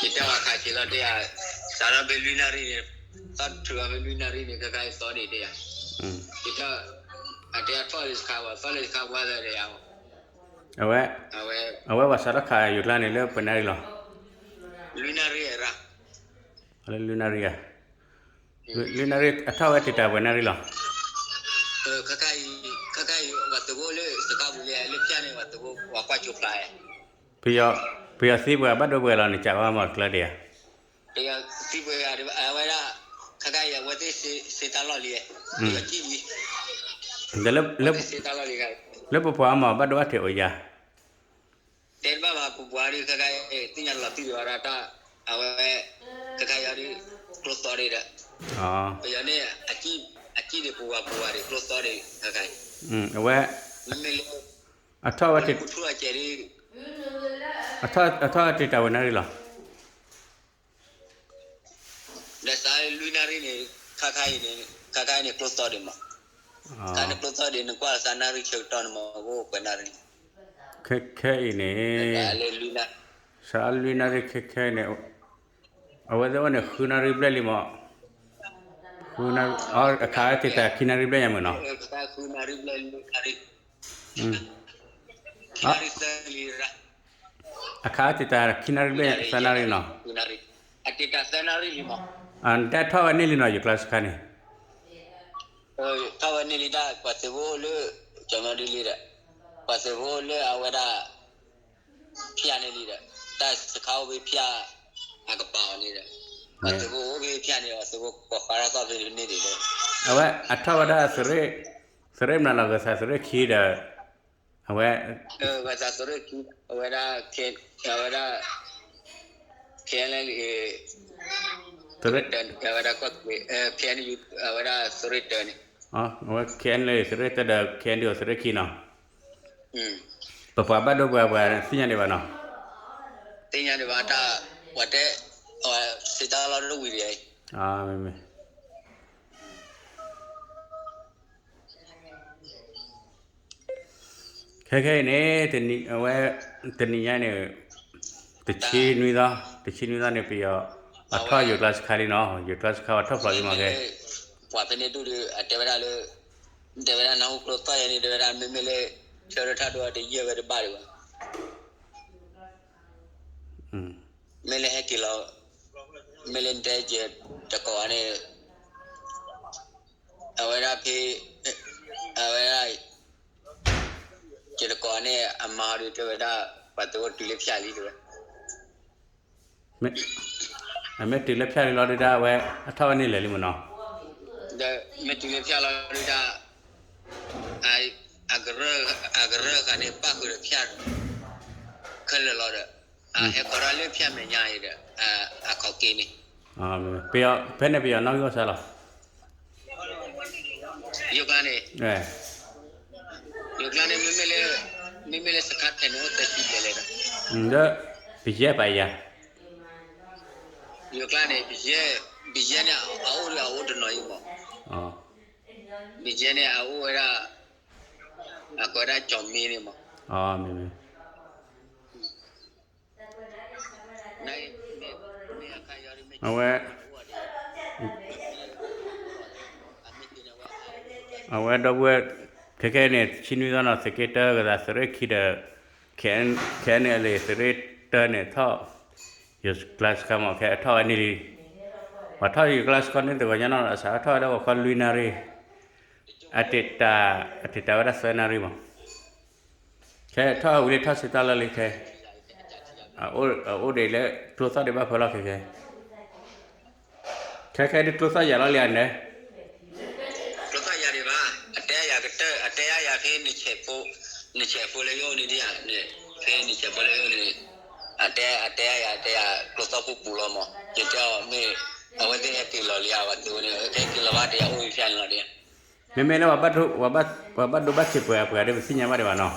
ယတဲဝဲခါဆံးလီၤတဲယၤ, စးထီၣ်ဖဲလွံၢ်နၣ်ရံၣ်န့ၣ်, သီၣ်ထုးအီၤဖဲလွံၢ်နၣ်ရံၣ်န့ၣ် ခဲခါအံၤသီန့ၣ်တဲယၤ, ယတဲ, အတဲအထီၣ်လၢတခါဝဲ သီၣ်လၢတခါဝဲဒီးယၤ, အဝဲ, အဝဲပှၤစးထီၣ်ခးယိၤကျါန့ၣ်လၢပှဲၤနၣ်ရံၣ်လီၤ, လွံၢ်နၣ်ရံၣ်ရၣ်, လၢလွံၢ်နၣ်ရံၣ်ဧါ, လွံၢ်နၣ်ရံၣ်အထီၣ်ဝဲတံာ်တာ်ပှဲၤနၣ်ရံၣ်လီၤ, ခဲခါအံၤ, ခဲခါအံၤ ပှၤသုးဖိလၢစခါပူၤလံလၢဖၠၣ်န့ၣ် ပှၤသုးဖိပှၤကွၢ်ကၠိဖျါ, ပယီၤ, ပယီၤသံပှဲၤဘၣ်ဒိပှဲၤလီၤ နကးဝဲမီၢ်ကျၢၢ်ဒံးဧါ, ပယီၤသံပှဲၤဝဲဒၣ်, ခဲခါအံၤအဝဲသ့ၣ်စ့တၢ်လီၢ်လံ, ပယီၤကံၣ်လံ, ဒီးလၢ, လၢပပှၤအမီၢ်ဘၣ်ဒိဘၣ်ထံးအိၣ်ယၤ တဲတဘၣ်ဘၣ် ပပှၤဒုးခဲခါအံၤ သ့ၣ်ညါလီၤတံၢ်ဒံးဝဲဒၣ်တၢ်, အဝဲ, ခဲခါအံၤဒုး, ကျိသီဒံးဒီး, ပယီၤန့ၣ်, အကံၣ်ဒံးပဝဲပဝဲဒံး ကျိသီဒံးခဲခါအံၤ, အဝဲ, မ့မ့ၢ်လၢ, အထီၣ်ဝဲ, ပူထူအကဲဒံး, အထီၣ်ဝဲတံာ်တာ်ဝဲနၣ်ရံၣ်လီၤ ဒီးစးလွံၢ်နၣ်ရံၣ်န့ၣ်, ခါခါအံၤန့ၣ်, ခါခါအံၤန့ၣ်ကျိသီဒံးမး, ခါန့ၣ်ကျိသီဒံး နကွၢ်လၢသးနၣ်ရံၣ်ဆၢကတီၢ်န့ၣ်မး အိၣ်ပှဲၤနၣ်ရံၣ်, ခဲခဲအံၤန့ၣ်, စးလွံၢ်နၣ်ရံၣ်ခဲခဲအံၤန့ၣ်, အဝဲသ့ၣ်အိၣ်န့ၣ်ဃုနၣ်ရံၣ်ဘျဲၣ်လံမး, ဃုနၣ်ရံၣ်, အခးတံာ်တာ်ခံနၣ်ရံၣ်ဘျဲၣ်ညါမုၢ်နီၤ အခးတံာ်တာ်ခံနၣ်ရံၣ်ဘျဲၣ်သၢနၣ်ရံၣ်နီၤ, အတထီၣ်ဝဲန့ၢ်လံနီၤ ယိၤကျါစခါန့ၣ်, ထီၣ်ဝဲန့ၢ်လံဒၣ် ပှၤသုးဖိလၢ, ကၠီမီဒ်လံဒီး, ပှၤသုးဖိလၢအဝဲဒၣ်, ဖၠၣ်န့ၢ်လံဒီး, တၢ်စခါအိၣ်ဖဲဖၠၣ်, အကပၤအီၤန့ၣ်ဒီး, ပှၤသုးဖိအိၣ်ဖဲဖၠၣ်န့ၣ် ပှၤသုးဖိကိးဃါတၢ်သီၣ်ဖဲန့ၣ်န့ၣ်ဒီး, အဝဲအထီၣ်ဝဲဒၣ်, သုးရ့ၣ်မနုၤလီၤ ဂဲၤသးသုးရ့ၣ်ခံဒီး, အဝဲ, ဂဲၤသးသုးရ့ၣ်ခံ, အဝဲဒၣ်, အဝဲဒၣ်, ခဲလၢာ်, သုးရ့ၣ်တၢ, အဝဲဒၣ်ကီၢ်, ခဲလၢာ်, အဝဲဒၣ်သုးရ့ၣ်တၢန့ၣ်, အဝဲခဲလၢာ်သုးရ့ၣ်တၢဒီး ခဲလၢာ်သုးရ့ၣ်ခံနီၤ, ပပှၤဘၣ်ဒိပှၤပှၤသ့ၣ်ညါဒံးဘၣ်နီၤ, သ့ၣ်ညါဒံးဘၣ်တၢ်, ပှၤတဲ, စ့တၢ်လီၢ်တဝံၤဒံး, မ့ၢ်, ခဲခဲအံၤန့ၣ်, အဝဲ, တနံၤညါန့ၣ်, တဆံနွံသီ, တဆံနွံသီန့ၣ် ပယီၤ, အထီၣ်ယိၤကျါစခါလံနီၤ ယိၤကျါစခါပှၤထီၣ်ဖျိးလံမးခဲ, ပှၤဖဲန့ၣ်ဒူၣ်ဒီး အတဲဝဲဒၣ်လၢ, တဲဝဲဒၣ်နၢ်ဟူကျိသီၣ်ယဲန့ၣ် တဲဝဲဒၣ်မ့မ့ၢ်လၢ, ဆၢထၢၣ်ထၣ်ဒိၣ်တယဲၢ်ဝဲတဘၣ်ဒံးဘၣ်, မ့ၢ်လၢဟဲက့ၤလီၤ, မ့ၢ်လၢနတဲကဲ, တကိးန့ၣ်, အဝဲဒၣ်ဖဲ, အဝဲဒၣ်, ကဲတကိးန့ၣ် အမါဒီးတဲဝဲဒၣ်, ပှၤသုးဖိတုၤလၢဖၠၣ်လံတဲဝဲ, အမ့ၢ်တုၤလၢဖၠၣ်လံလီၤဒုၣ်ဒါဝဲ, အထီၣ်ဝဲန့ၢ်လဲၤလံမ့ၢ်နီၤ, ဒီးမ့ၢ်တုၤလၢဖၠၣ်လီၤဒုၣ်ဒါ, အကရၢၢ်ဃာ်န့ၣ် ပၣ်ဃုာ်ဒီးဖၠၣ်, ခဲလၢာ်လီၤဒီး, ဟဲခီထီၣ်လၢဖၠၣ်မဲာ်ညါအံၤဒီး, အခီၣ်က့ၤန့ၣ်, ဖဲန့ၣ်ပယီၤနီၣ်ဂံၢ်အိၣ်စါလီၤ, ယိၤကျါန့ၣ်, ယိၤကျါန့ၣ် မ့မ့ၢ်လၢ, မ့မ့ၢ်လၢစခါဖဲန့ၣ်အိၣ်သၢဆံဘျဲၣ်လဲၣ်ဒီး, ဒီး, ပယဲၢ်ပာ်ယၤ, ယိၤကျါန့ၣ်, ပယဲၢ်န့ၣ် အအိၣ်ဒီးအအိၣ်တနီၤအံၤမး, ပယဲၢ်န့ၣ်အအိၣ်ဝဲဒၣ်, အကိးဝဲဒၣ်ကၠီၤမ့န့ၣ်မး, မ့ၢ်, အဝဲ, အဝဲဒီပုၢ်ဝဲၢ်, ခဲခဲအံၤန့ၣ် ဆံနွံသီနီၤ သုးက့တၢကသးသုးရ့ၣ်ခံဒီး, ခဲအံၤန့ၣ်အလံာ်သုးရ့ၣ်တၢန့ၣ်ထီၣ်, ယိၤကျါစခါမး ခဲအံၤထီၣ်ဝဲန့ၢ်လံ, ပှၤထီၣ်ယိၤကျါစခါန့ၣ်တဂီၤညါနီၤ အစးထီၣ်ဝဲဒၣ်ဂီၤခီလွံၢ်နၣ်ရံၣ်, အတံာ်တာ်, အတံာ်တာ်ဝဲဒၣ်သၢနၣ်ရံၣ်မး ခဲထီၣ်ဝံၤလံထီၣ်စံးတၢ်လီၢ်လံခဲ, အအိၣ်ဒံးလၢကျိသီၣ်ဒံးဘၣ်ဖဲလီၢ်ခဲခဲ, ခဲခဲဒုးကျိသီၣ်ယၤလီၤလံဧါန့ၣ်, ကျိသီၣ်ယၤဒံးဘၣ်, အတဲယၤကတၢၢ် အတဲယၤဖဲနဆဲးဖိ, နဆဲးဖိလၢယအိၣ်န့ၣ်ဒ်ယၤန့ၣ်, ဖဲနဆဲးဖိလၢယအိၣ်န့ၣ်, အတဲ, အတဲယၤ အတဲယၤကျိသီၣ်ပူၤပူၤလီၤမး, ယတဲအီၤမ့ၢ်, အဝဲသ့ၣ်ဟဲက့ၤလီၤလံဧါ ပှၤသုးဖိန့ၣ် ဟဲက့ၤလီၤဘၣ် တဲယၤအိၣ်ဖဲန့ၣ်လီၤဒ် မ့မ့ၢ်လၢပှၤဘၣ်ဒိ, ပှၤဘၣ်ဒိဘၣ်ထံးပှဲၤအပှဲၤဒီး ပသ့ၣ်ညါဘၣ်ဒံးဘၣ်နီၤ,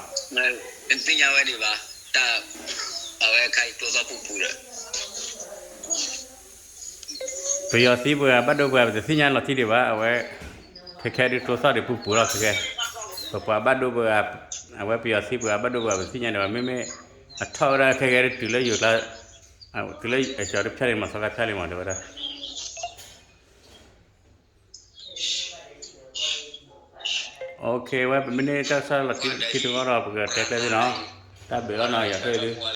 ပသ့ၣ်ညါဝဲဒံးဘၣ်, တၢ်, အဝဲခါအံၤကျိသီၣ်ပူၤပူၤဒီး, ပယီၤသံပှဲၤဘၣ်ဒိပှဲၤ ပတသ့ၣ်ညါလီၤတံၢ်ဒံးဘၣ် အဝဲ, ခဲခဲဒုးကျိသီၣ်ဒံးပူၤပူၤလီၤခဲခဲ, ပပှၤဘၣ်ဒိပှဲၤ, အဝဲပယီၤသံပှဲၤဘၣ်ဒိပှဲၤ ပတသ့ၣ်ညါဒံးဘၣ် မ့မ့ၢ်, အထီၣ်ဝဲဒၣ်ခဲခဲဒုးတုၤလၢယိၤကျါ, တုၤလၢအကၠီၤတဖၠါလံမး သီသၣ်ဖၠါလံမး တဲဝဲဒၣ်. OK ဝဲ ပမ့ၢ်န့ၢ်တၢ်ကစီၣ်လီၤတံၢ်ခံတဂီၢ်ဒီး ပကတဲကျဲသ့ၣ်နီၤ. တၢ်ဘျုးလီၤနီၤ ယၤဖဲအံၤဒု